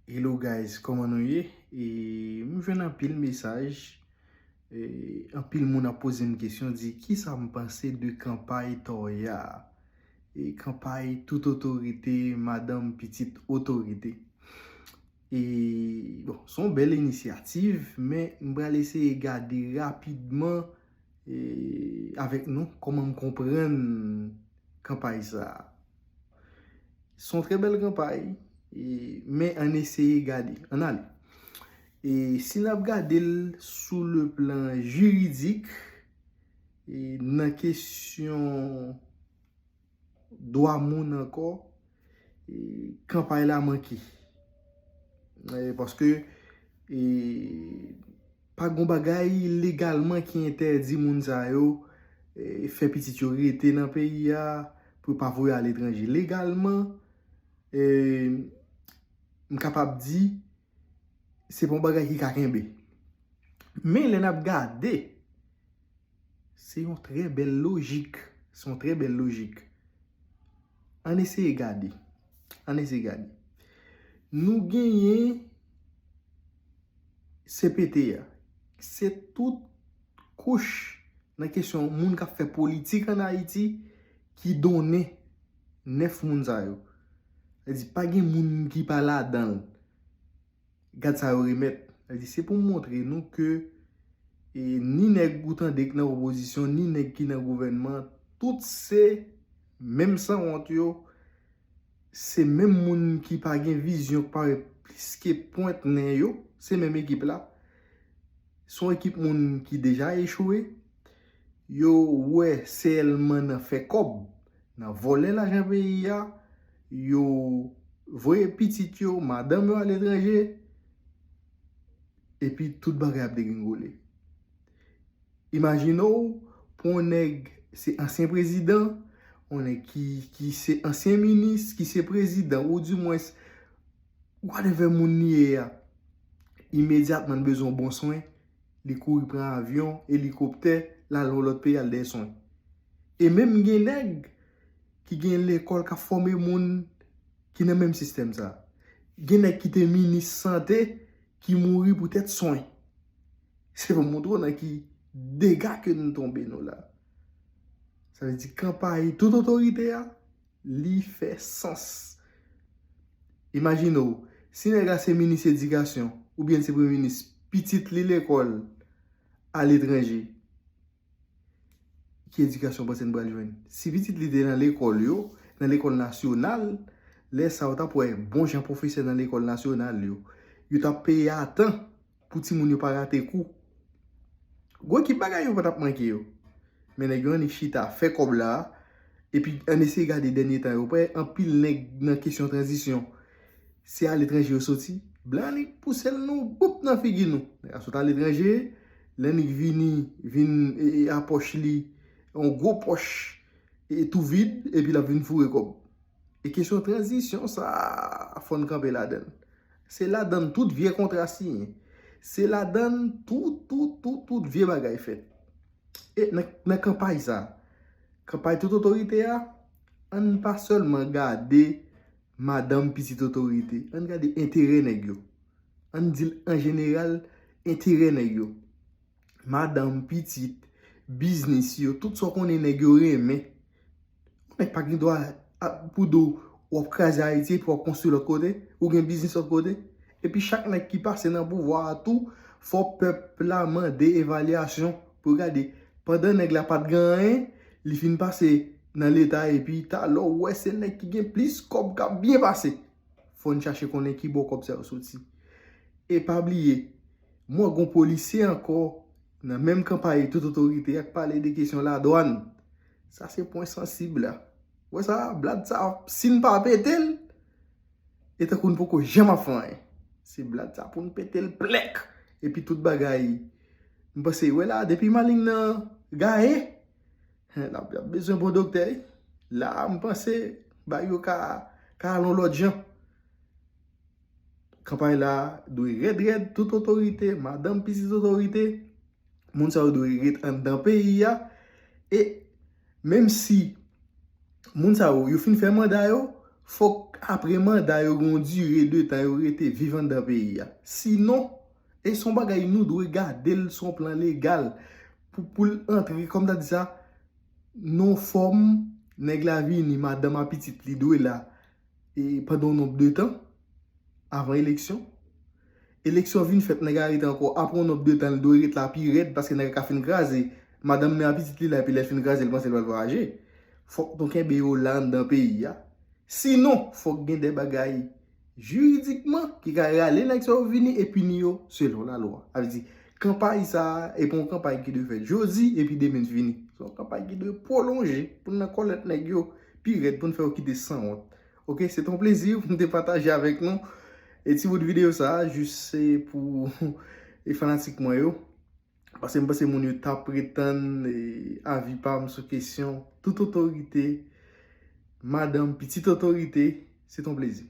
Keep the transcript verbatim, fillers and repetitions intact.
Hello guys, kòman nou ye? E m jwenn anpil mesaj. E anpil moun ap poze m kesyon, di kisa m panse de kanpay Toya a? E kanpay tout otorite, madanm pitit otorite. E bon, se yon bèl inisyativ, men m pral eseye gade rapidman e avèk nou kòman m konprann kanpay sa a. Se yon trè bèl kanpay, e, men ann eseye gade. Ann ale. E si n ap gade l sou le plan jiridik, e nan kesyon dwa moun ankò, e kanpay la manke. E paske e pa gen bagay legalman ki entèdi moun sa yo e fè pitit yo rete nan peyi a pou yo pa voye aletranje. Legalman, e m kapab di se pa yon bagay ki ka kenbe. Men lè n ap gade, se yon trè bèl lojik. Se yon trè bèl lojik. Ann eseye gade. Ann eseye gade. Nou genyen C P T a. Se tout kouch nan kesyon moun k ap fè politik ann Ayiti ki donnen nèf moun sa yo. Sa vle di, pa gen moun ki pa ladan l. Gad sa yo remèt. Sa vle di, se pou montre nou ke e ni nèg ou tande k nan opozisyon, ni nèg ki nan gouvènman, tout se menm sanwont yo, se menm moun ki pa gen vizyon, k parèt plis ke pwent nen yo, se menm ekip la. Se yon ekip moun ki deja echwe, yo wè sèlman nan fè kòb, nan vòlè lajan peyi a, yo voye pitit yo, madanm yo aletranje, epi tout bagay ap degringole. Imajine w, pou yon nèg se ansyen prezidan, yon nèg ki, ki se ansyen minis, ki se prezidan, ou dimwens, whatever moun li ye a, imedyatman l bezwen bon swen, li kouri pran avyon, elikoptè, l al yon lòt peyi al dèyè swen. E menm gen nèg ki gen lekòl k ap fòme moun ki nan menm sistèm sa. Gen nèg ki te minis sante ki mouri poutèt swen. Se pou montre w nan ki dega ke nou tonbe nou la. Sa vle di kanpay tout otorite a, li fè sans. Imajine w, si nèg la se minis edikasyon, oubyen se premye minis, pitit li lekòl aletranje, ki edikasyon w panse n pral jwenn? Si pitit li te nan lekòl yo, nan lekòl nasyonal, lè sa a w t ap wè bon jan pwofesè nan lekòl nasyonal yo. Yo t ap peye a tan pou timoun yo pa rate kou. Gwo ekip bagay yo pa t ap manke yo. Men nèg yo annik chita, fè kòb la, epi ann eseye gade dènye tan yo. Wè anpil nèg nan kesyon tranzisyon, se aletranje yo soti. Blan annik pouse l nou, boup, nan figi nou. Nèg la sot aletranje, l annik vini, vin e, e, a pòch li, yon gwo pòch, e tou vid, epi l ap vin foure kòb. E kesyon tranzisyon sa a, fò n kanpe ladan l. Se ladan l tout vye kontra siyen. Se ladan l tout, tout, tout, tout vye bagay fèt. E nan, nan kanpay sa, kanpay tout otorite a, ann pa sèlman gade madanm pitit otorite, ann gade enterè nèg yo. Ann di l an jeneral, enterè nèg yo. Madanm, pitit, biznis yo, tout sa w konnen nèg yo renmen. Yon nèg pa gen dwa ap, pou di w w ap kraze Ayiti epi w ap konstwi lòt kote, ou gen biznis lòt kote. Epi chak nèg ki pase nan pouvwa a tou, fò pèp la mande evalyasyon pou yo gade. Pandan nèg la pa t gen anyen, li fin pase nan leta epi talè w wè se nèg ki gen plis kòb k ap byen pase. Fò n chache konnen ki bò kòb sa yo soti. E pa bliye, m wè gon polisye ankò nan menm kanpay tout otorite a k pale de kesyon ladwàn. Sa se pwen sansib la. Wè sa, blad sa, si n pa pete l, e tankou n poko janm ap fè anyen. Se blad sa pou n pete l plèk. Epi tout bagay. M panse, wè la, depi maleng nan gaye, hen, l ap, l ap bezwen bon doktè, wi. La, m panse, bagay yo ka, ka al yon lòt jan. Kanpay la dwe rèd rèd, tout otorite, madanm, pitit otorite, moun sa yo dwe ret anndan peyi a. E menm si moun sa yo, yo fin fè manda yo, Fòk apre manda yo gen yon dire de tan yo rete viv anndan peyi a. Sinon, e se yon bagay nou dwe gade l sou yon plan legal pou, pou l antre, kòm ta di sa, nan yon fòm, nèg la vini, madanm a pitit li dwe la e pandan yon nonb de tan avan eleksyon. Eleksyon vin fèt, nèg la rete ankò apre yon nonb de tan, li dwe ret la pi rèd paske nèg la ka fin kraze. Madanm nan a pitit li la, epi lè l fin kraze, l panse l pral vwayaje. Fòk nou kenbe yo la anndan peyi a. Sinon, fòk gen de bagay jiridikman ki ka rale nèg sa yo vini e pini yo selon lalwa. Sa vle di, kanpay sa a, e pa yon kanpay ki dwe fèt jodi epi demen l fini. Se yon kanpay ki dwe pwolonje pou n nan kòlèt nèg yo pi rèd, pou n fè yo kite sanwont. Oke, se te yon plezi pou m te pataje avèk nou e ti bout videyo sa a, jis se pou e fanatik mwen yo. Paske m panse moun yo t ap ret tann e avi pa m sou kesyon tout otorite, madanm, pitit otorite, se te yon plezi.